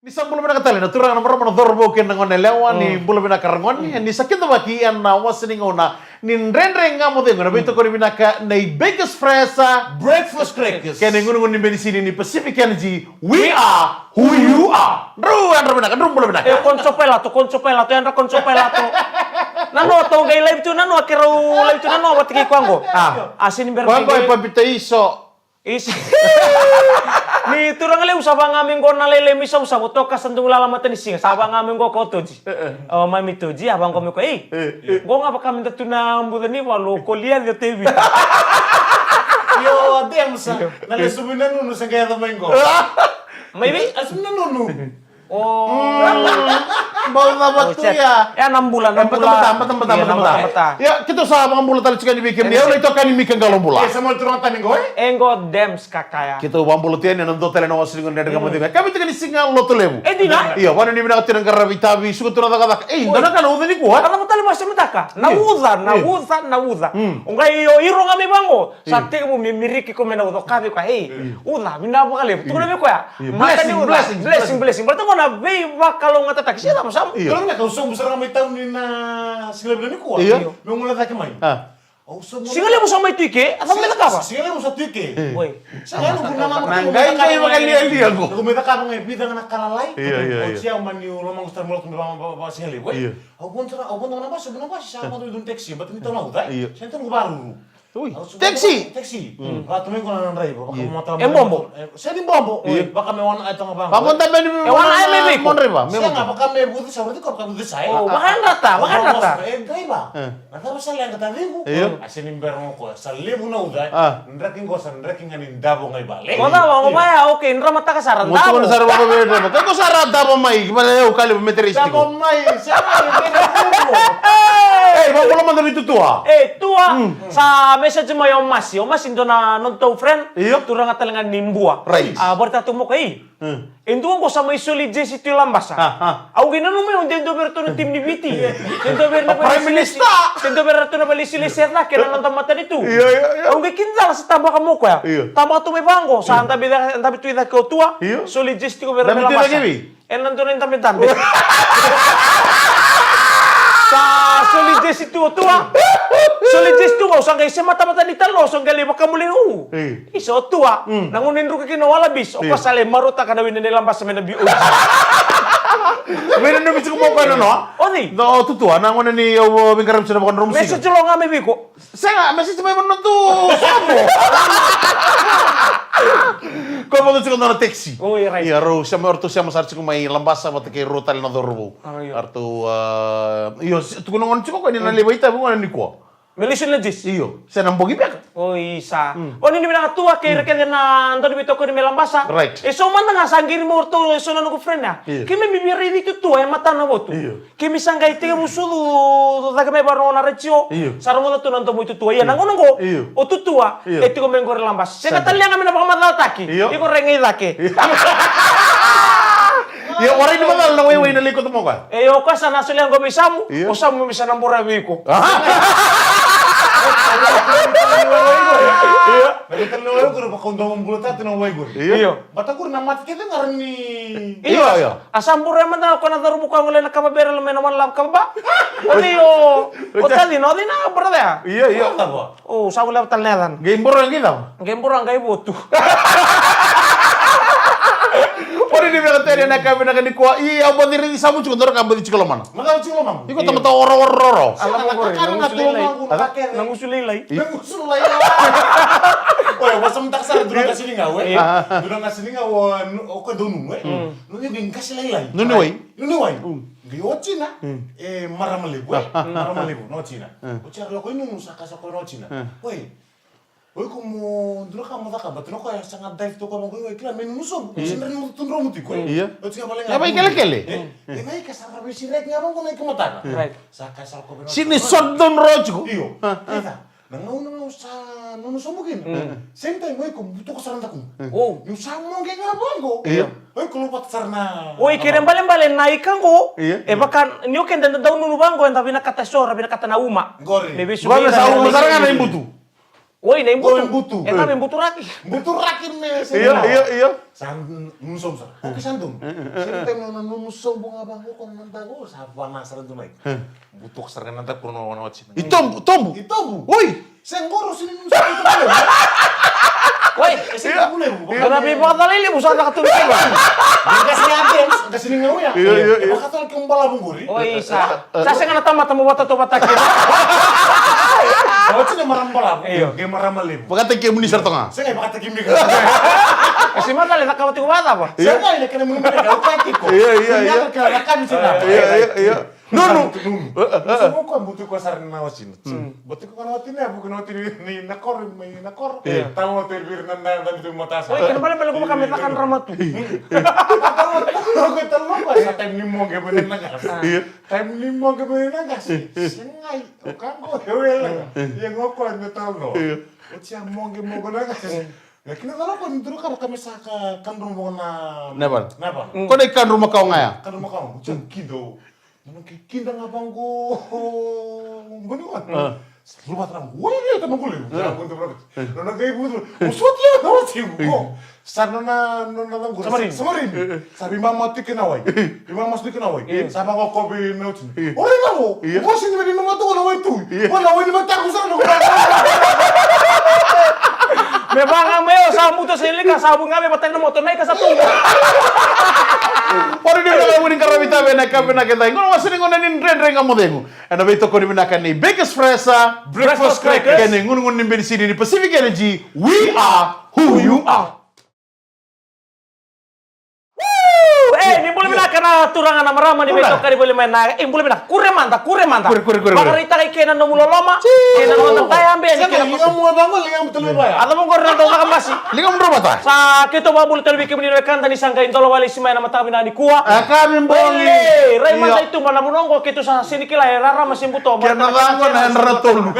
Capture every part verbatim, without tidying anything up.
Ni sa bula vinaka tale na turaga, na marama, na cauravou kei na gone yalewa, ni bula vinaka ragone. Ni sa kidavaki ena wasa ni gauna ni Dredre Ga Mo Cegu, na veitokoni vinaka nei Bakers Fresh, ah, Breakfast Crackers, kei na igunugunu ni benisini ni Pacific Energy. We are who you are. Drau yadra vinaka, drau bula vinaka. E, Konso Pailato, Konso Pailato, yadra Konso Pailato. Nanoa, tou qai live tu, nanoa, keirau live tu, nanoa vata kei koya qo. Ah. A sini bera. Koya qo e Papitaiso. Isa. Ni turaga levu, sa vaga mai qo na lailai mai Savusavu, toka sa dugu lala matanisiga, sa vaga mai qo ko Toji. E, e. O mami Toji, a vaga mai ko, ei. E, e. Qo ga vaka me da tu na buca ni valu, ko lia cio tevi. Io, a demu sa. Na lesu mai na nunu sa qai yaco mai qo. Mai vi? A su na nunu. O. Bau cava tu ya? E na bula, na bula. Bata, bata, bata, bata. Ia, keitou sa vakabula tale tiko yani vei kemuni. Au na itokani Mika Qalobula. Ia, sa moli turaga tani qo, e? E qo Dems Kakaya. Keitou vakabula tu yani ena dua tale na wasa ni gauna ni Dredre Ga Mo Cegu. Ka vei tiko ni siga lotu levu. E dina? Ia, vakanuinui vinaka tu na qaravi itavi, suka tu na cakacaka. Ei, dua na ka na uca nikua. Ka cava tale vakasamataka? Na uca, na uca, na uca. O qai o iro ga mai vaqo. Sa tekivu me miriki ko me na uca, ka vei koya, ei, uca, vinaka vakalevu. Tukuna vei koya. Blessing, blessing, blessing. Baleta qo na veivakalougatataki. Se cava, Samu? Io. Kalougata, au sobu sara ga mai tauni na siga levu nikua. Io. Meu gole cake mai. Au sobu. Siga levu sa mai tu i ke, a cava mai cakava? Siga levu sa tu i ke. Oi. Sa qai noqu nanamaki. Na qai qai vakalialia qo. Noqu mai cakava ga e vica ga na ka lalai. Io, io, io. Oti au mani lomaqu sara mai lotu me va, va, va siga levu, e? Io. Au vodo sara, au vodo ga na basi, au vodo na basi, sa vodo dua na taxi, baleta ni tau na uca, e? Io. Sa ni tau na vakaruru. Ui, taxi! Taxi. Vaka tu mai qo na draiva, vaka me mata. E bobo. Se ni bobo. Vaka me wana e toga vaqo. Vaka me wana e me viko. Sega, vaka me vucesa, vucesa, vucesa, e. O, vakayadrata, vakayadrata. E draiva. Na cava sa leqa taciqu? Io. A se ni bera qo, sa levu na uca, e. Draki qo, sa draki ga ni davo ga i vale. Ko cava, o vaya, okay, dramataka sara, davo. Mo tukuna sara vaka vei draiva. Ko, ko sara davo mai, ki vale au kaliva me teresi tiko. Davo mai, sega, me teresi tiko. Ei, vakabula mada vei tutua. E, Tua, sa message mai o Masi. O Masi dua na nodatou friend. Io. Turaga tale ga ni Bua. Right. A, vakaraitaka tu mai o koya, e. E dua qo sa mai soli jersey tu i Labasa. A, a. Au qai nanuma, au dua vei iratou na team ni Viti. Se dua vei ira na Prime Minister. Se dua vei iratou na valesilesi e cake na noda matanitu. Io, io, io. Au qai kidacala sa tabaka mai o koya. Io. Tabaka tu mai vaqo, sa dabe, dabe tu i cake o Tua. Io. Soli jersey tiko vei ira mai Labasa. Dabe tu i cake vei? Ena dua na idabedabe. Sa soli jersey tu o Tua. Soli jersey tu, au sa qai sema tamata ni talo, au sa qai lai vakamuli, u. Isa o Tua. Na gauna e druka kina o Wallabies, o koya sa lai marautaka na wina ni Labasa mai na B O G. Wina ni bici ko mo koya na noa. O cei? O Tutua, na gauna ni au veiqaravi tiko na vakadromu siga. Message lo ga mai vei iko. Sega, message mai vei nodatou sobo. Ko vodo tiko na taxi. Oi, right. Ia, rau sema, ratou sema sara tiko mai Labasa vata kei rau tale na cauravou. Io. Ratou, a, io, tukuna gona tiko o koya ni na lai vakaitavi gona nikua. Me lesu na jersey. Io, se na bogi beka. Oi, sa. Vakanuinui vinaka Tua kei ira kece na dau ni veitokoni mai Labasa. Right. E so mada ga sa qiri mai o ratou e so na noqu friend ya. Io. Keimami via raici Tutua e matana votu. Io. Keimami sa qai tekivu sucu cake mai vakarogo na retio. Io. Sa rogoca tu na domo i Tutua. Ia na gauna oqo, io, o Tutua, io, e tiko mai qori Labasa. Sega tale ga me na vakamacalataki. Io. Iko rai ga i cake. Io. Ia, warai ni macala na waiwai na lai koto mai o koya. E, o koya sa na solia qo vei Samu, io, o Samu me sa na bura vei iko. Aha. Io. Na ka tale na wai qori, vakaudua mo bula tatu na wai qori. Io. Io. Bata qori na mate kece ga ni. Io. Io, io. A sa bura mada o koya na cauravou ka gole na kava bera lo mai na one love kava ba. O cei o, o tacina, o cei na brother ya? Io, io. Cava? O, sa gole tale na yacana. Qai bura, qai cava? Qai bura, qai votu. Ori ni veka tele na ka vinaka nikua. Io, au baci raici Samu tiko, dua na ka baci tiko lomana. Mada tiko lomana. Iko tamata oro, oro, oro. Ala mo qori, na gusu lailai. Na gusu lailai. Na gusu lailai. Oya, vakasamataka sara dua na qase ni gau, e? Io. Dua na qase ni gau, o, o koya dau nunu, e? Nunu i qase lailai. Nunu i wai. Nunu i wai. Qai o tina, e, marama levu, e? Marama levu, na o tina. O tina lako i nunu sa kasa koya na o tina. Oi. Oi, ko mo dua na ka mo cakava, tu na koya sa ga dive tu koya vaqo, oi, kila me nunu sobu. Io. Sega ni nunu tu dromu tiko, e? Io. O tina vale ga. E vai kelekele. E, e vai ka sa ra veisireki ga vaqo na ika matana. Right. Sa kasa koya na o tina. Sega ni sot down road tiko. Io. Keda. Na gauna ga au sa nunu sobu kina. Same time o iko butuka sara na dakuqu. Niu sa moqe ga vaqo. Io. O iko luvata sara na. Oi, kere balebale na ika qo. Io. E vaka ni o keda da dau nunu vaqo, eda vinakata so, ra vinakata na uma. Qori. Me vesu. Qori me sa uma sara ga na ibutu. Oi, na ibutu. Oi, butu. E tava e buturaki. Buturaki me se. Io, io, io. Sa nunu sobu sara. Oke, sa donu. Sega ni taimi na nunu sobu ga vaqo, ko na dago, sa vana sara dunai. Butuka sara ga na dago na, na wati. I tobu, tobu. I tobu. Oi. Se qoro sini nunu sobu. Oi. E sini tabu levu. Io. Dua na veivakacalai levu sa caka tu vei kemuni. Qasi ni advance, qasi ni gauya. Io, io, io. E vakacala ke balavu qori. Oi, sa. Sa sega na tamata mo vakatautauvatataki. Oti na marama balavu. Io. Ke marama levu. Vakataki kemuni sara toka. Sega, vakataki mi ga. E si macala e cakava tiko vakacava? Io. Sega, e kena muni muni ka uka tiko. Io, io, io. Ni ka cakava tiko. Io, io, io. Nunu. Nunu. Nunu. Sa mo ko butu ko sara na wasina. Butu ko na watina, buku na watina ni na koro, mai na koro. Io. Talo na tervir na na na tu matasa. Oi, kena balebale ko vaka me caka na ramatu. Ko talo ko sa taimi ni moqe mai na qasi. Io. Taimi ni moqe mai na qasi. Segai. O ka qo e wele ga. Ia qo ko na talo. Io. Oti a moqe moqe na qasi. Ia kina talo ko ni duru ka vaka me sa ka kadru mo na. Nevan. Nevan. Ko na i kadru makawa ga ya. Kadru makawa. Oti a kido. Nona ke kida ga vaqo. Boni wa. Luva tara wele ta maqule. Nona ke vutu. Mo soti ya na wati ko. Sa nona, nona lako. Samarini. Samarini. Sa veimama tiko na wai. Veimama tiko na wai. Sa vaqo ko vei na uti. Ore na vo. Ko sini veimama tiko na wai tu. Ko na wai ni matako sa na. Me vaka me o sa buta se lika sa bunga me batani na moto na ika sa tu. Ore ni vaka wini karavi tave na kape na keta. Ngona wasini ngona ni dredre ga mo cegu. Ena veitokoni vinaka ni Bakers Fresh Breakfast Crackers. Kei na gunugunu ni benisini ni Pacific Energy. We are who you are. Woo! E, ni bula vinaka na turaga na marama ni veitokani voli mai na, e, bula vinaka, kure mada, kure mada. Kure, kure, kure, kure. Vakaraitaka i kei na nomu loloma, kei na noda daya bea ni kei na ligamu vaqo, ligamu tale vaya. A cava qori na dau caka basi. Ligamu dro vata. Sa keitou vakabula tale vei kemuni na wekada ni sa qai dola wale i sima ena mataka vinaka nikua. A ka ni boli. E, rai mada i tuba na vanua oqo keitou sa sini kila e rarama se buto. Kena cava na yadra na tolu.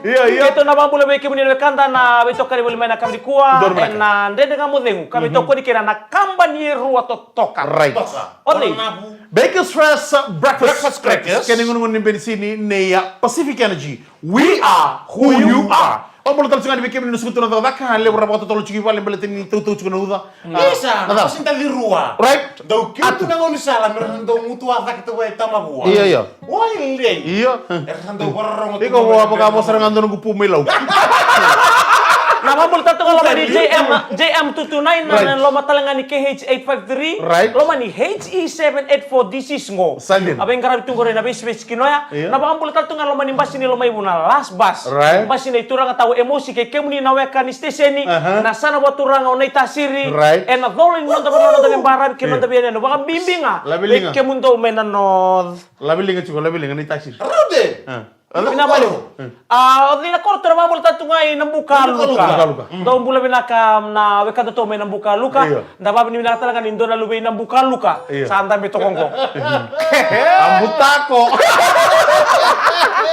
Io, io. Keitou na vakabula vei kemuni na wekada na veitokani voli mai na kava nikua. Ena dredre ga mo cegu ka veitokoni kina na kaba ni rua totoka. Right. Oni. Bakers Fresh Breakfast Crackers. Kei na gunugunu ni benisini nei a Pacific Energy. We are who you are. Vakabula tale tiko ga ni vei kemuni na sukutu na cakacaka, levu ra vakatotolo tiko i vale baleta ni tautau tiko na uca. Isa, na cava? Sini taci rua. Right. Dau kiu tu na gaunisala me ra dau gutu a cake tu vei tamavua. Io, io. Oi lei. Io. Era sa dau varorogo tu. Iko vua vaka vosara ga donu pu mai lau. Na vakabula tale tu ga loma ni J M, J M two two nine, na loma tale ga ni K H eight five three. Right. Loma ni H E seven eight four D C sgo. Sa dina. A veiqaravi tu qori na veisivesi kinoya. Io. Na vakabula tale tu ga loma ni basi ni loma ivu na last bus. Right. Basi na ituraga tau e mosi kei kemuni na weka ni siteseni. Aha. Na sana vakaturaga o Naitasiri. Right. Ena colo ni noda vanua, noda veibaravi kei noda veiyanuyanu. Vakabibi ga. Laveliga. Vei kemudou mai na North. Laveliga tiko, laveliga Naitasiri. Raude. Ah. Vinaka vakalevu. A, o cei na koro tou na vakabula tale tu ga i Nabukaluka. Nabukaluka. Dou bula vinaka na wekadatou mai Nabukaluka. Io. Da vakavinavinaka tale ga ni dua na luve i Nabukaluka. Io. Sa dabe toka qo. A butako.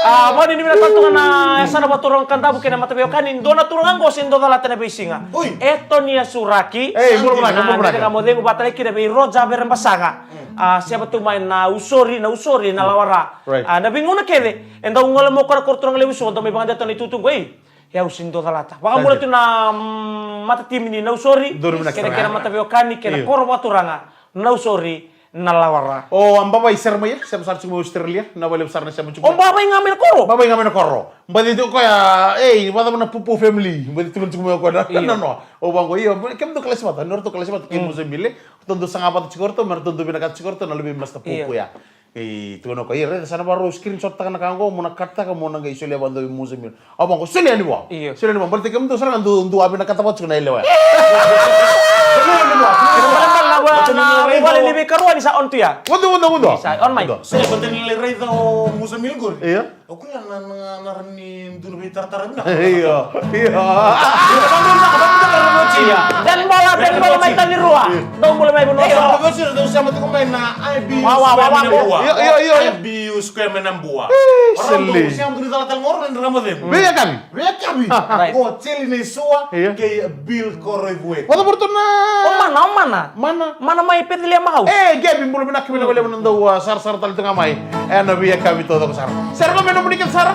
A, vakavinavinaka tale tu ga na yasana vakaturaga Kadavu kei na mataveiwekani, dua na turaga qo se dua calata na veisiga. Oi. Etonia Suraki. Ei, bula vinaka, bula vinaka. Sa dina, na dina ga mo cegu vata kei na vei Roja Verebasaga. A, seva tu mai na Usori, na Usori, na Lawara. Right. A, na veigauna kece, e dau gole mai o koya na koro turaga levu so, dau mai vakadeitaka na itutu qo, ei, e au sini dua calata. Vakabula tu na, mm, matatimi ni Nausori, kei na, kei na mataveiwekani, kei na koro vakaturaga, Nausori, na Lawara. O, a Bavai sere mai, sema sara tiko mai Australia, na vakalevu sara na sema tiko mai. O Bavai ga mai na koro? Bavai ga mai na koro. Baci tu o koya, ei, vacava na Pupu family, baci tu tiko mai o koya, na, na, na, o vaqo, io, kemudou kalasi vata, ni ratou kalasi vata, kei Musa Mile, ratou dau saga vata tiko ratou, me ratou dau vinakata tiko ratou, na luve i Master Pupu ya. E, tukuna o koya, ia, raica, sa na vakarau screenshot taka na ka qo, mo na cut taka, mo na qai solia vakadua vei Musa Milo. Au vaqo, solia yani vua. Io. Solia yani vua, baleta kemudou sara ga dou, dou a vinakata vata tiko na yalewa ya. Solia yani vua. Kena balebale na vua, na vale ni veikarua ni sa on tu ya. Vodo, vodo, vodo. Sa on mai. Vodo. Sega, baleta ni lai raica o Musa Milo qori. Io. Au kila na, na, na rawa ni dua na veitaratara vinaka. Io, io. Io. Dan Bola, Dan Bola mai Tavirua. Dou bula mai vanua. Io, dou sema tiko mai na I B U. Wa, wa, wa, wa. Io, io, io, io. I B U Square mai Nabua. Io, seli. Sema tiko ni cala tale ga o ira na drama cegu. Veiyakavi. Veiyakavi. Right. Ko Cheli Naisua, io, kei Bill Koroivue. Vata vata na. O Mana, o Mana. Mana. Mana mai Peceliema House. E, Gabi, bula vinaka, vinaka vakalevu na dou, a, sarasara tale tu ga mai. E, na veiyakavi taucoko sara. Sere ko me nomuni kece sara.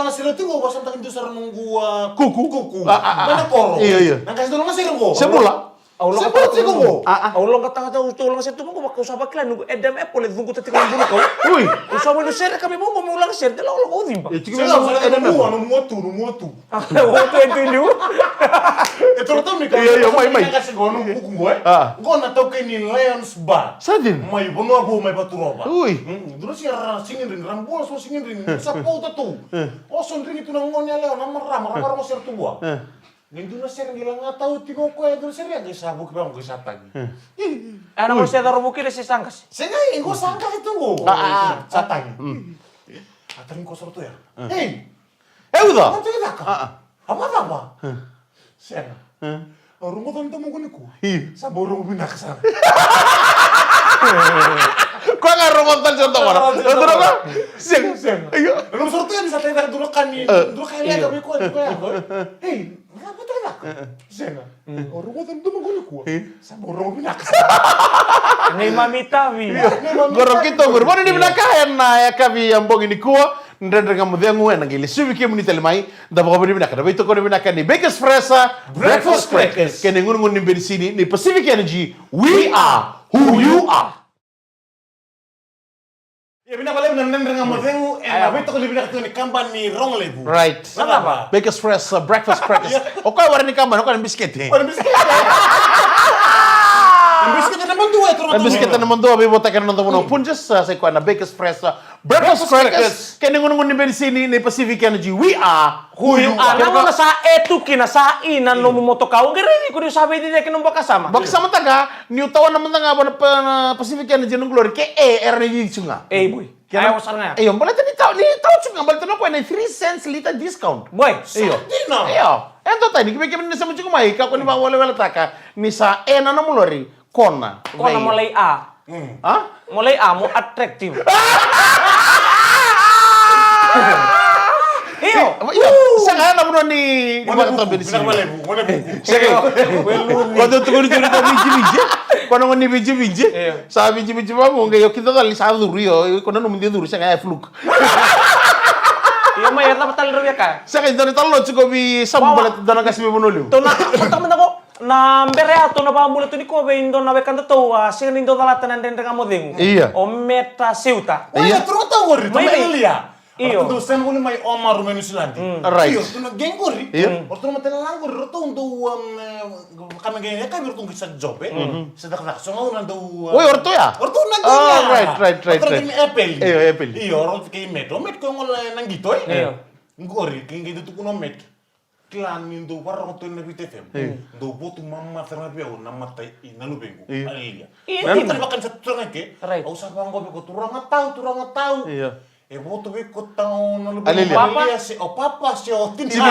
laga sere tiko, au vakasamataka ni dua sara noqu, a, kuku. Kuku. A, a, a. Mai na koro. Io, io. Na qase dau laga sere qo. Se bula. Au loga tiko qo. A, a. Au loga tiko, au loga sere tu qo, au sa vakila noqu Adam Apple e cuqutaka tiko na bula kau. Ui. Au sa mai sere ka me momo me laga sere, de laga loga au ciba. E tiko me momo Adam Apple. Nomu tu, nomu tu. Au tu e tu niu. E toro tau me ka. Io, io, mai, mai. Qase qo, nomu kuku qo, e. A. Qo na tau kai ni Lions Bar. Sa dina. Mai vanua vou, mai Vaturova. Ui. Mm, dua na siga ra sigidring, ra bula so sigidring, sa pauta tu. E. O so dringi tu na gone yalewa, na marama, ra varogo sere tu vua. E. Ni dua na sere qai laga tau tiko o koya, dua na sere qai sa vuki vaqo, qai sa tagi. E. E na qai se caro vuki le se sa qase. Sega, e qo sa qase tu qo. A, a, a. Sa tagi. Mm. A tagi ko soro tu ya. E. Ei! E uca? Ko tu i caka. A, a. A macava? E. Sega. E. Au rogoca na domoqu nikua. Io. Sa bau rogo vinaka sara. Koya ga rogoca tale sa domoqu. Rogoca tale sa domoqu. Sega. Sega. Io. Au soro tu ya ni sa tagi caka dua na ka ni, e, dua na ka e leqa vei koya, vei koya. Ei, na ka vata caka. E, e. Sega. Mm. Au rogoca na domoqu nikua. E. Sa bau rogo vinaka sara. Neimami itavi. Io, neimami itavi. Qori keitou qori. Vakanuinui vinaka ena yakavi ya bogi nikua. Dredre Ga Mo Cegu ena qai lesuvi kemuni tale mai. Da vakavinavinaka na veitokoni vinaka ni Bakers Fresh Breakfast Crackers kei na igunugunu ni benisini ni Pacific Energy. We are who you are. Ia, vinaka vakalevu na Dredre Ga Mo Cegu ena veitokoni vinaka tiko ni kabani ni rogo levu. Right. Na cava? Bakers Fresh, uh, Breakfast Crackers. Ia. O koya warai ni kabani, o koya na bisikete. O koya na bisikete. Na bisikete na madua e toro. Na bisikete na madua, veivotaki ena noda vanua. Punjas, uh, sa i koya na Bakers Fresh, uh, Breakfast Crackers. Kei na igunugunu ni benisini ni Pacific Energy. We are who you are. Na gauna sa e tu kina, sa i na nomu motoka, o qai raici iko ni sa veiciciyaki na nomu vakasama. Vakasamataka, niu tawana mada ga vua na Pa-, na Pacific Energy, noqu lori, ke e, era na cici tu ga. Ei, boy. Kena, io, baleta ni tau, ni tau tu ga, baleta na koya na three cents liter discount. Boy. Io. Sa dina. Io. E dua tani, ki vei kemuni na sema tiko mai, kakua ni vakaweleweletaka, ni sa e na nomu lori, kona. Kona vei. Mo lai a. Mm. A? Mo lai a, mo attractive. Io. Io, sega, na vanua ni, ni vakatabenisini. Sega. Ko dau tukuni tu na ka Vijiviji. Ko na gone ni Vijiviji. Io. Sa Vijiviji vaqo, qai o kida tale ni sa curu, io, ko na nomu dui curu, sega, e fluke. Io, mai, e cava tale rau via kaya? Sega, e dua na talanoa tiko vei Samu baleta dua na qase mai Vanua Levu. Tou na, tou na, na bera ya, tou na vakabula tu nikua vei dua na wekadatou, a, sega ni dau calata na Dredre Ga Mo Cegu. Io. O Meta Seuta. Io. Oi, e toro tau qori, mai, mai. Io. Ratou dau send voli mai Omaru mai Niusiladi. Mm. Right. Io, ratou na gang qori. Io. Ratou na matailalai qori, ratou dau, um, e, ka me qai, e, ka me ratou qai sa job, e. Mhm. Sa cakacaka, so gauna dau, um, oi, o ratou ya? O ratou na gang ya. Oh, right, right, right, right. Ratou na gang ni Apple. Io, Apple. Io, ratou kei Met. O Met ko gole na qito, e. Io. Qori, kei qai dau tukuna o Met. Kila ni dau vakarogo tu na Viti F M. Io. Dau votu mamaca ga vei au na mata i na luvequ. Io. Aleluya. Io. Au tale vaka ni sa tu ga ke. Right. Au sa vaqo vei ko turaga tau, turaga tau. Io. E votu vei ko tau na luvequ. Aleluya. Papa. Aleluya se o papa se o tini. Tini.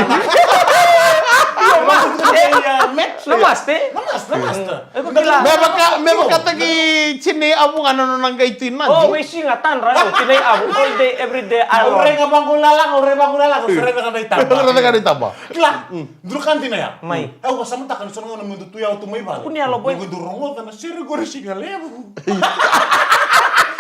Io, ma. Io, ma. Namaste. Namaste, namaste. Mm. Me vaka, me vakataki Tinai Avu ga na nona qai tu i Nadi. Oh, we sing a tan, right? Oh, Tinai Avu, all day, every day, I love. Au rega vaqo lalaga, au rega vaqo lalaga, au rega vaqo na itaba. Rega vaqo na itaba. Kila, dua ka dina ya. Mai. Au vakasamataka ni so na gauna meu dau tu ya tu mai vale. Kua ni yalo, boy. Meu dau rogoca na sere qori siga levu.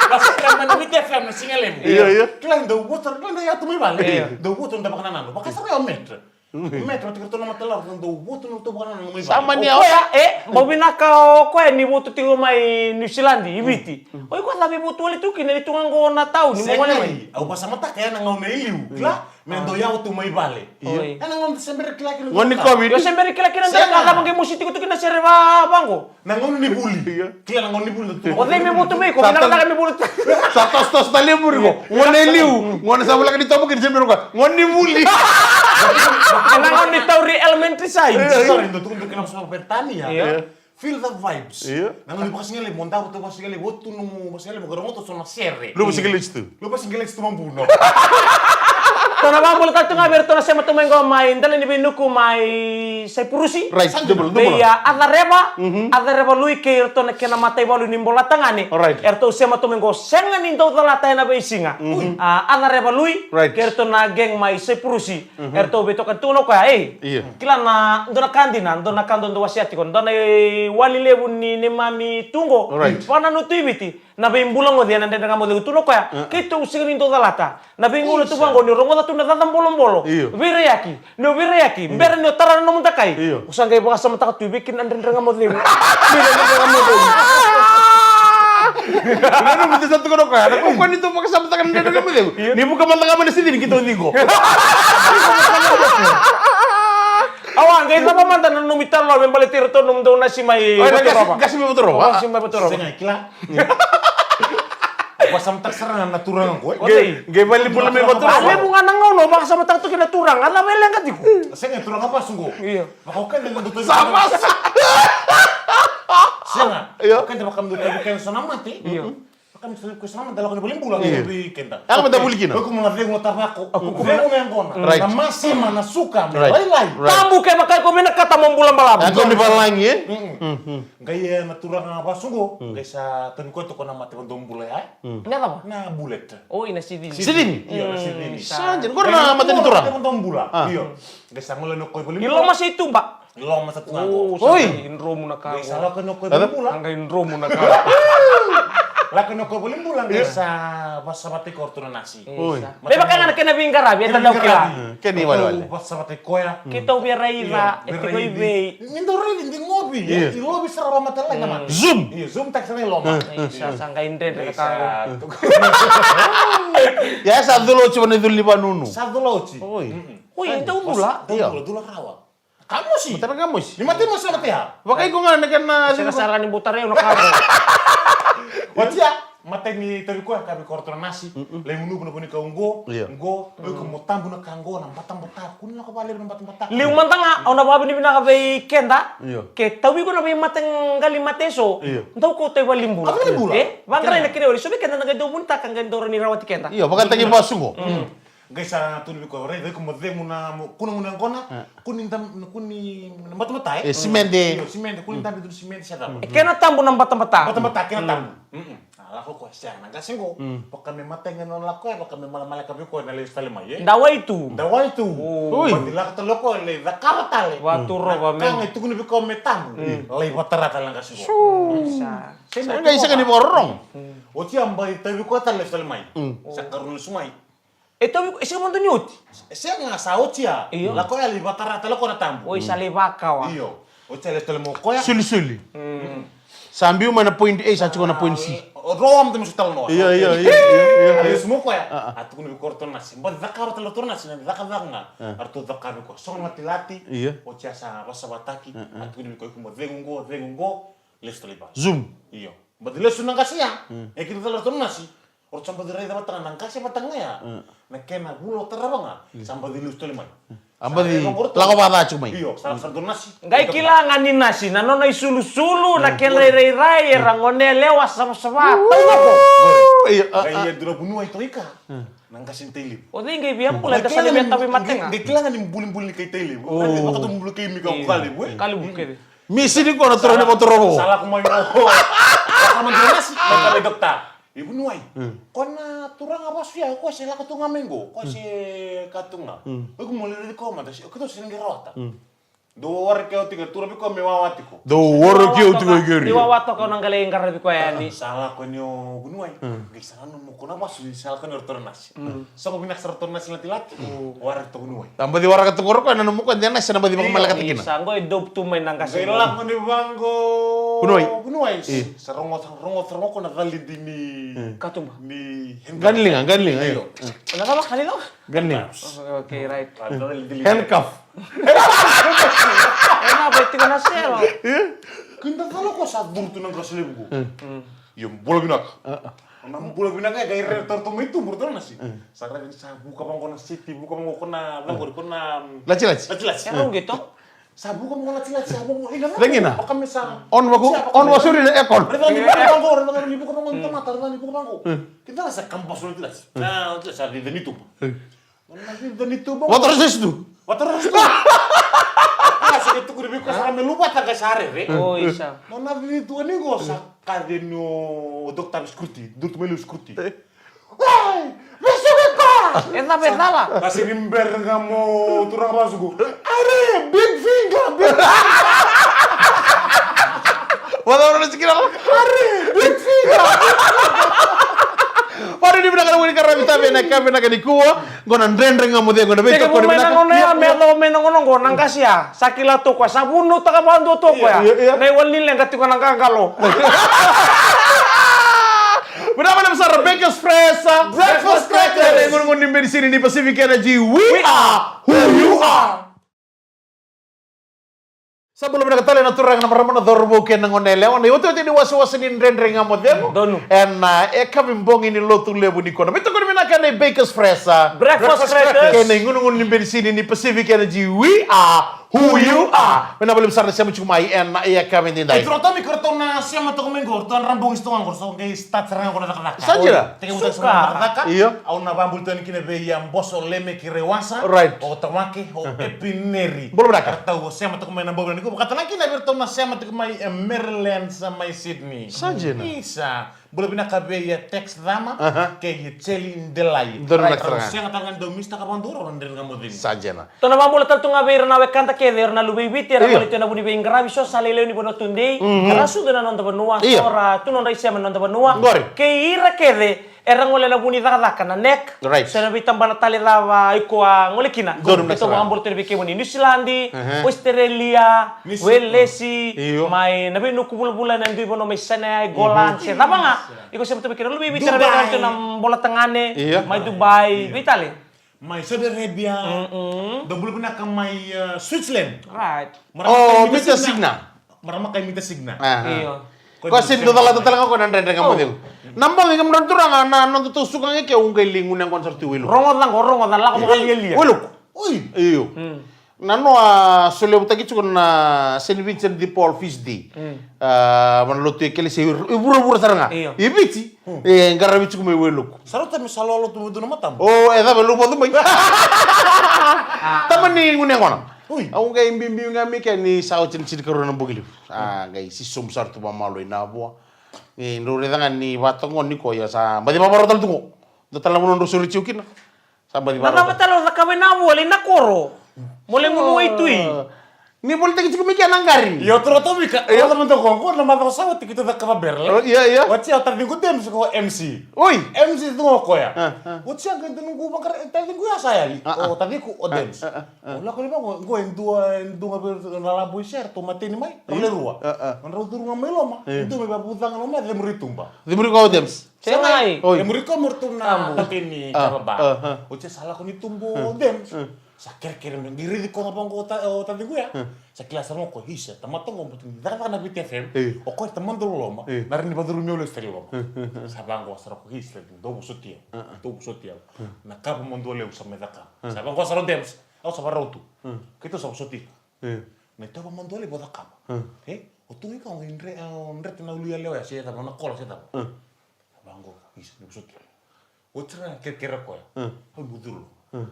Na sere mai na Viti F M na siga levu. Io, io. Kila, dau vosa, kila, dau ya tu mai vale. Io. Dau vosa, dau vakanananu. Vakasara ya o Met. Mete, mete, ratou na mataivalu, ratou dau votu na ratou vakanananu mai vale. Sa mani O koya, e, bau vinaka o koya ni votu tiko mai New Zealand, i Viti. O iko a cava e votu wale tu kina ni tu ga qo na tauni, mo Sega gone mai. Au vakasamataka, ena gauna e liu, kila, me dau yawa tu mai vale. Oi. Ena gauna se bera kila kina. Gauna ni COVID. Io, se bera kila kina, dela ka cava qai mosi tiko tu kina sere va, vaqo. Na gauna ni vuli. Io. Kila na gauna ni vuli. O cei me votu mai, ko vinaka caka me votu. Sa toso, toso tale e muri ko. Gauna e liu. Gauna sa voleka ni tovo kina se bera ko. Gauna ni vuli. Na gauna ni tauri elementary science. Sorry, dou tukuna kina na vosa Peritania. Io. Feel the vibes. Io. Na gauna ni vakasigalevu, mo davo tu vakasigalevu, votu nomu vakasigalevu, mo rogoca so na sere. Luva sigaleti tu. Luva sigaleti tu mabuno. Tou na vakabula tale tu ga vei iratou na sema tu mai qo mai dela ni veinuku mai Saipurusi. Right, dubula, dubula. Vei a Acareva, Acareva Lui kei iratou na kena mataivalu ni Bolatagane. Alright. Eratou sema tu mai qo sega ni dau calata ena veisiga. A Acareva Lui, right, kei iratou na gang mai Saipurusi. Eratou veitokani tu na koya, ei. Io. Kila na dua na ka dina, dua na ka dodonu wasea tiko, dua na iwali levu ni neimami tu qo. Right. Vakanananu tu i Viti, na veibula goci ena Dredre Ga Mo Cegu tu na koya. Keitou sega ni dau calata. Na veigauna tu vaqo ni rogoca tu na caca bolobolo. Io. Veiraiyaki, ni o veiraiyaki, bera ni o tara na nomu dakai. Io. O sa qai vakasamataka tu vei kina na Dredre Ga Mo Cegu. Vei na Dredre Ga Mo Cegu. Io, na nomu disa tu na koya, na koya ni tou vakasamataka na Dredre Ga Mo Cegu. Io. Ni vuka mada ga mai na sidini keitou ciqo. Awa, qai cava mada na nomu italanoa me baleti iratou nomudou nasi mai Vatorova? Qasi mai Vatorova. Qasi mai Vatorova. Sega, kila. Vakasamataka sara na turaga qo. Qai, qai valenibula mai Vatorova. A levu ga na gauna o vakasamataka tu kina na turaga, a cava e leqa tiko? Sega, turaga vasu qo. Io. Vakaukeda na dotoi. Sa vasu. Sega. Io. Keda vakamdou tavi keda so na mate. Io. Vakamdou tavi keda so na mate, lako ni valenibula, io, vei keda. Lako mada vuli kina. Vei kemuni na cegu na tavako. Cegu na yaqona. Right. Na masima, na suka, na lailai. Right. Tabu kevaka iko vinakata mo bula balavu. Yaqona ni valagi, e? Qai, e, na turaga vasu qo, qai sa tavi koya toka na mate vadobula ya, e? Na cava? Na bullet. Oi, na sidini. Sidini? Io, na sidini. Sa dina, qori na mate ni turaga. Mate vadobula. Io. Qai sa gole yani o koya i valenibula. I loma se i tuba? I loma sa tu ga qo. Oi. Sa qai dromu na ka qo. Qai sa lako yani o koya i valenibula. Sa qai dromu na ka qo. Lako yani o koya i valenibula, qai sa vakasavataki koya o ratou na nasi. Oi. Me vaka ga na kena veiqaravi, e tadau kila. Kena iwalewale. Vakasavataki koya. Keitou via raica, e tiko i vei. Ni dau raici, ni dau lovi. Io. Ni lovi sara vakamatailalai na mate. Zoom. Io, zoom taki sara i loma. Isa, sa qai dredre na ka qo. Ia, sa cula oti vaka na icula ni vanunu. Sa cula oti. Oi. Oi, dau cula. Dau cula, cula rawa. Ka mosi. Matana ka mosi. Ni mate mosi na mate ya. Vakaiko ga na kena. Sega sara ni butare na ka qo. Oti ya. Matai ni tavi koya, kaya vei koya o ratou na nasi, lai gunuva na vuanikau qo, qo, o iko mo tabu na ka qo, na batabata, kua ni lako vakalevu na batabata. Liu mada ga, au na vakavinavinaka vei keda, ke tauvi iko na veimataqali mate eso, dau kauta i valenibula. Kauta i valenibula. E, vaqarai na kena iwali, so vei keda na qai dau vunitaka, qai dau rawa ni rawati keda. Io, vakataki vasu qo. Qai sa tukuna vei koya, raica, iko mo cegu na, mo kuna gunu yaqona, kua ni dam-, kua ni, na batabata, e? E, simede. Io, simede, kua ni dabe tu na simede se cava. E kena tabu na batabata. Batabata, kena tabu. A, lako koya, sega, na qase qo. Vaka me matai ga na nona lako ya, vaka me malamaleka vei koya na lesu tale mai, e? Dawai tu. Dawai tu. Oi. Badi lako tale o koya, lai cakava tale. Vaturova me. Na ka ga e tukuni vei koya me tabu. Lai vatara tale na qase qo. Sa. Sega, sega ni vakarorogo. Oti ya badi tauvi koya tale, lesu tale mai. Sa karua ni lesu mai. E tauvi, e sega mada ni oti. E sega, sa oti ya. Io. Lako ya lai vatara tale o koya na tabu. Oi, sa lai vakawa. Io. Oti ya lesu tale mai o koya. Sulisuli. Sa biu mai na point A, sa tiko na point C. O rau mada me su talanoa. Io, io, io, io, io. A lesu mai o koya. A tukuna vei koya o ratou na nasi. Badi cakava tale o ratou na nasi, na cakacaka ga. A ratou cakava vei koya. Sogo na latilati. Io. Oti ya sa vasavataki. A tukuna vei koya, iko mo cegu qo, cegu qo. Lesu tale i vale. Zoom. Io. Badi lesu na qase ya. E kila tale o ratou na nasi. O ratou sa badi raica vata ga na qase vata ga ya. Na kena vula o tarava ga. Sa badi lesu tale mai. A badi lako vata tiko mai. Io, sa, sa dua nasi. Qai kila ga ni nasi, na nona isulusulu, na kena irairai, era gone yalewa, savasava, taucoko. Io, a, qai a. Ia dua na vanua e toka i ka. Na qase ni Tailevu. O cei qai via bula, eda sa na via tavi mate ga. Qai kila ga ni bulibuli ni kai Tailevu. Io. Vaka tu buli kai Mika, Kalevu, e? Kalevu kece. Misi ni ko na turaga ni Vatorova. Sa lako mai o. Lako mai dua nasi, mai ka mai dokta. E vuniwai. Ko na turaga vasu ya, ko se lako tu ga mai qo, ko se ka tu ga. O iko mo lai raici koya mada, o keitou se na qai rawata. Dou waraki au tiko, tura vei koya me wawa tiko. Dou waraki au tiko i keri. Ni wawa toka o na qai lai qaravi koya yani. Sa lako ni o Vuniwai. Qai sa nanuma ko na vasu ni sa lako ni o ratou na nasi. Sa ko vinaka sa ratou na nasi latilati. Waraki toka Vuniwai. Sa baci waraka toka o koya, nanuma ko de nasi na baci vakamaleka tikina. Sa qo e dope tu mai na qasi. Qai lako ni vaqo. Vuniwai. Vuniwai. Sa rogo, rogo, rogo ko na cali dini. Katuba. Ni. Qaniliga, qaniliga. Na cava kali no? Ganil. Okay, right. Handcuff. Ena bai tiko na selo. Kinda talo ko sa duru tu na qasi levu ko. Io bula vinaka. Na bula vinaka e kai re torto mai tu bula talo nasi. Sa re sa buka vango na siti buka vango ko na vango ko na. Lachi lachi. Lachi lachi. Era unge to. Sa buka mo lati lati sa buka mo ina. Dagina. Baka me sa. On waku on wasuri na aircon. Reva ni buka bango, reva ni buka bango ni tamata, reva ni buka bango. Kita sa kamba so lati lati. Na sa di ni tuba. Na di ni tuba. Watara sestu. Watara sestu. Sa ke tukuri biko sa me luba ta ka sa re re. Oi sa. Na di ni tuba ni go sa ka de no doktor skuti, doktor melu skuti. E cava e cala? Kasi ni berga mo turaga vasuku. Are, big finger, big finger. Wala wala na sikira. Are, big finger. Wala ni vinaka na wini karavi tabe na kabe na kanikua. Qo na dredre ga mo cegu na veika ko ni vinaka. Teke mo mai na nono ya me yacova mai na gono qo na qasi ya. Sa kila toka sa vunau taka vadua toka ya. Na iwali ni leqa tiko na qaqalo. Vinaka vakalevu sara Bakers Fresh. Breakfast crackers. Na igunugunu ni benisini ni Pacific Energy. We are who you are. Sa bula vinaka tale na turaga na marama na cauravou kei na gone yalewa na iwatiwati ni wasewase ni dredre ga mo cegu. Donu. Ena e kavi bogi ni lotu levu ni kona. Veitokoni vinaka na i Bakers Fresh. Breakfast crackers. Kei na igunugunu ni benisini ni Pacific Energy. We are who you are. Vinaka vakalevu sara na sema tiko mai ena yakavi edaidai. E turaga tomi ko ratou na sema toka mai qo, ratou na rabogi se toka qo, sa qai start sara ga qo na cakacaka. Sa dina. Teke muta sema na cakacaka. Io. Au na vabulitani kina vei a Boso Leme ki Rewasa. Right. O Tamake, o Epineri. Bula vinaka. Ratou o sema toka mai na bogi ni ko vakatana kina vei ratou na sema toka mai e Maryland sa mai Sydney. Sa dina. Isa. Bula vinaka vei a Tex Cama kei a Cheli Delai. Donu na Tex Cama. Sega tale ga ni dau misitaka vakadua rau na dredre ga mo cegu. Sa dina. Tou na vakabula tale tu ga vei ira na wekada kece, ira na luve i Viti, era gole tu ena vu ni veiqaravi so sa lewe ni vanua tudei. Era sucu ena noda vanua, so ra tu nodra isema ena noda vanua. Kei ira kece era gole ena vu ni cakacaka na NEC. Right. So ena veitabana tale cava iko a gole kina. Donu na Tex Cama. Tou vakabula tu vei kemuni Niusiladi, Ositerelia, Welesi, mai na veinuku vulavula ena dui vanua mai Sene, Golan, se cava ga. Iko sema tu mai kina, luvei Viti era veiqaravi tu na bola tagane, mai Dubai, vei tale. Mai Saudi Arabia. Dou bula vinaka mai Switzerland. Right. O Mita Signa. Marama kai Mita Signa. Io. Ko se ni dau calata tale ga ko na dredre ga mo cegu. Na bogi ga mo na turaga na noda tou suka ga ke au qai ligu na gona sara tu i Wailuku. Rogoca qo, rogoca, lako vakalialia. Wailuku. Oi. Io. Na noa solevutaki tiko na Saint Vincent de Paul Feast Day. Vana lotu ekelesia i vuravura sara ga. Io. I Viti. E qaravi tiko mai Wailuku. Sa rauta me sa lolo tu mai dua na matamu. O e cava e luvacu mai. Tamani gune gona. Oi. Au qai biubiu ga mai kea ni sa oti na tinikarua na bogi levu. Sa qai sisomu sara tu vamalua i Navua. Ni drau raica ga ni vatagoni koya sa baci vavarau tale tu qo. Dua tale na vanua drau sori tiko kina. Sa baci vara. Na cava tale o cakava ena voli na koro. Mo le gunu waitui. Ni volitaki tiko mai kea na qari. Io, toro tau vika. Io, tau mada ko ko na macawa sa oti keitou cakava berela. Io, io. Oti au taciqu Dems ko MC. Oi. MC tu o koya. Oti au qai donu qu vakara taciqu ya sa yali. O taciqu o Dems. O lako ni vaqo qo e dua e dua ga vei na labu i sera tou mateni mai. Rau le rua. Rau curu ga mai loma. Dua mai vavucaga loma e cemuri tuba. Cemuri ko o Dems. Sega. Oi. E muri ko murtu na tini kava ba. O tse sa lako ni tubu o Dems. Sa kerekere me qirici ko ga vaqo o taciqu ya. Sa kila sara ga ko isa tamata qo murtu ni cakacaka na Viti FM. O koya tamata loloma. Na rini vacuru meu lesu tale loma. Sa vaqo sara ko isa dou vosoti au. Dou vosoti au. Na kava mo dua levu sa me cakava. Sa vaqo sara o Dems. Au sa varau tu. Keitou sa vosoti. Na itava mo dua levu o cakava. E o tu ga i ka o drete na ulu yalewa ya se cava na kola se cava. Vaqo isa ni vosoti. Oti ra kerekere koya. Au ni curu.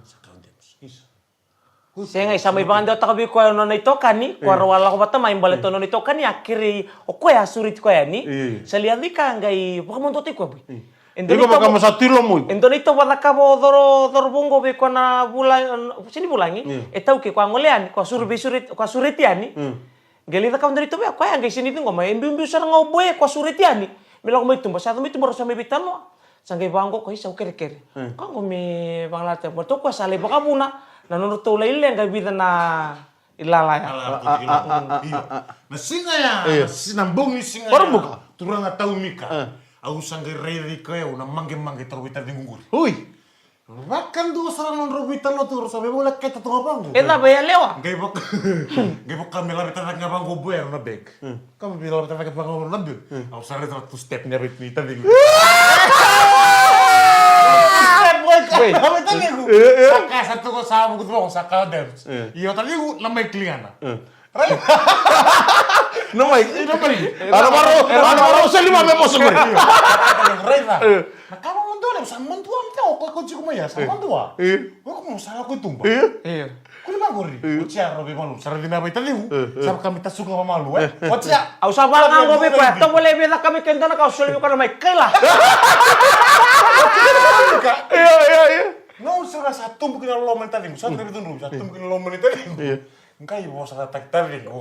Sa kau Dems isa. Sega, sa mai vakadewataka vei koya o nona itokani. Koya rau a lako vata mai baleta o nona itokani a kerei o koya a sureti koya yani. Sa lia cika qai vakamadua tai koya bui. E dua na itovo, mo sa tu i loma o iko. E dua na itovo a cakava o coro, coro vou qo vei koya na vula, sega ni vulagi. Io. E tau ke koya gole yani, koya sure vei sure, koya sureti yani. Io. Qai lai cakava dua na itovo ya, koya qai sega ni ciqoma. E biubiu sara ga o boy, koya sureti yani. Me lako mai tuba, sa yaco mai tuba rau sa mai veitalanoa. Sa qai vaqo koya, isa, au kerekere. Io. Koya qo me vagalata, baleta o koya sa lai vakavuna na nodratou lai leqa e vica na ilala ya. Ilala ya, io. Na siga ya, na si-, na bogi siga ya. Turaga Taumika. Au sa qai raici koya au na magemage tau veitaciqu qori. Ui. Vakadua sara na nodrau veitalanoa tu, rau sa veivolekata tu ga vaqo. E cava e yalewa? Qai vaka, qai vaka me laveta cake ga vaqo o boy na bag. Ka me laveta cake vaqo na bag. Au sa raica tu step ni a veitaciqu. Step, boy, ka veitaciqu. Sa kaya sa tu ko sa vuku tu vaqo sa kaya o Debs. Io taciqu na mai kligana. Right? Na mai, na mai. Ana varo, ana varo, seli ma me moso qori. Raica. Na ka vakamadua, sa madua, o koya ko tiko mai ya, sa madua. Io. O koya mo sa lako i tuba. Io. Io. Kuli vaqori. Io. Oti ya rau veivalu, sa raici na veitaciqu. Io, io. Sa vaka me tasuka vakamalu, e. Oti ya. Au sa vaqo vei koya, tovolea vei caka mai keda na ka, au soli vei koya na mai kaila. Io, io, io. Nau sara sa tubu kina loma ni taciqu, sa tubu kina loma ni taciqu. Io. Qai vosataki taciqu.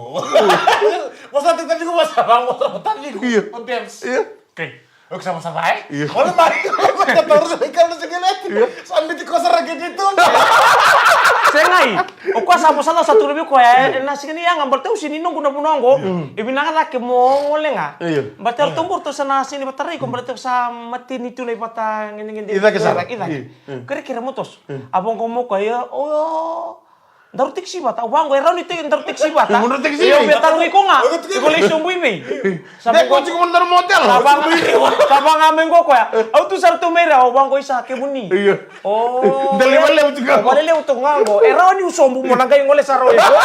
Vosataki taciqu, vosa va, vosa taciqu. Io. O Debs. Io. Okay. O iko sa vosa va, e? Io. Ole mai, ole mai, ka taura sa ikala sa keleti. Io. Sa miti kosa ra keti tu. Segai. O koya sa vosa, sa tukuna vei koya, e, na siga ni yaga, baleta au sega ni noqu na vanua oqo. Io. E vinaka cake mo gole ga. Io. Baleta ratou qo ratou sa na sega ni vatarai iko, baleta sa mateni tu na ivata gedegede. I cake sara. I cake. Io. Kerekere mo toso. Io. A vaqo mo koya, o, Daru tekisi vata, au vaqo, e rawa ni te-, daru tekisi vata. Daru tekisi vata. Io, me tarogi iko ga. Iko lai sobu i vei? Sa vaqo, tiko mo daru motel. Sa vaqo, sa vaqo mai qo koya. Au tu sara tu mai ra, au vaqo, isa, kemuni. Io. O, dali vale levu tu ga. Vale levu tu ga qo. E rawa niu sobu mo na qai gole sara o iko.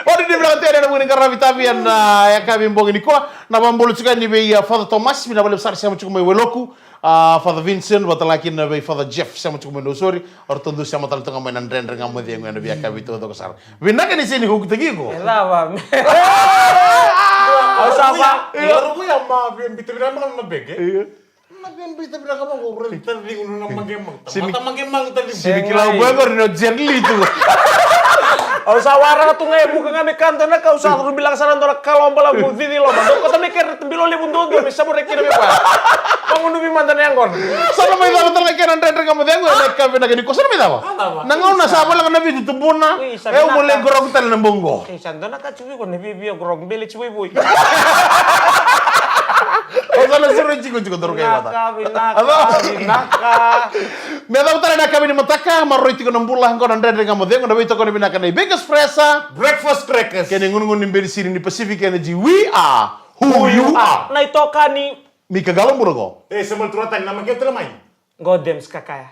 Ori ni vinaka tiko na vuni qaravi tavi ena, a, yakavi bogi nikua. Na vabula tiko yani vei, a, Father Thomas, vinaka vakalevu sara sema tiko mai Wailoku. A, Father Vincent, vata tale kina vei Father Jeff, sema tiko mai Nausori, o ratou dau sema tale tu ga mai na Dredre Ga Mo Cegu ena veiyakavi taucoko sara. Vinaka ni sega ni hukutaki iko. E cava? Au sa va. Io. Io, io, ma, via bita vinaka na bege. Io. Na via bita vinaka vaqo, ure taciqu na magemage. Sega ni, mata magemage taciqu. Sega ni kila o boy qori na Jet Li tu. Au sa waraka tu ga e vuka ga me ka dua na ka, au sa rubilaka sara dua na kaloba levu cici loma. Dou kauta mai kere bilo levu duadua me savure kina vei koya. Vagunuvi mada na yaqona. Sa na mai cava tale na kena Dredre Ga Mo Cegu ena yakavi vinaka nikua, sa na mai cava? A, cava? Na gauna sa voleka na vitu tubuna. Ui, sa vinaka. E, au mo lai grog tale na bogi qo. Ei, sa dua na ka tu vei iko na viavia grog, bele tu voivoi. Au sa na siro tiko tiko, daru qai vata. Vinaka, vinaka, vinaka. Me cava tale na yakavi ni mataka, maroroi tiko na bula, qo na Dredre Ga Mo Cegu, na veitokoni vinaka nei Vegas Fresa. Breakfast crackers. Kei na igunugunu ni benisini ni Pacific Energy, we are who you are. Na itokani. Mika Qalo bula qo. E, Samuel Turatani, na makete la mai. Qo Dems Kakaya.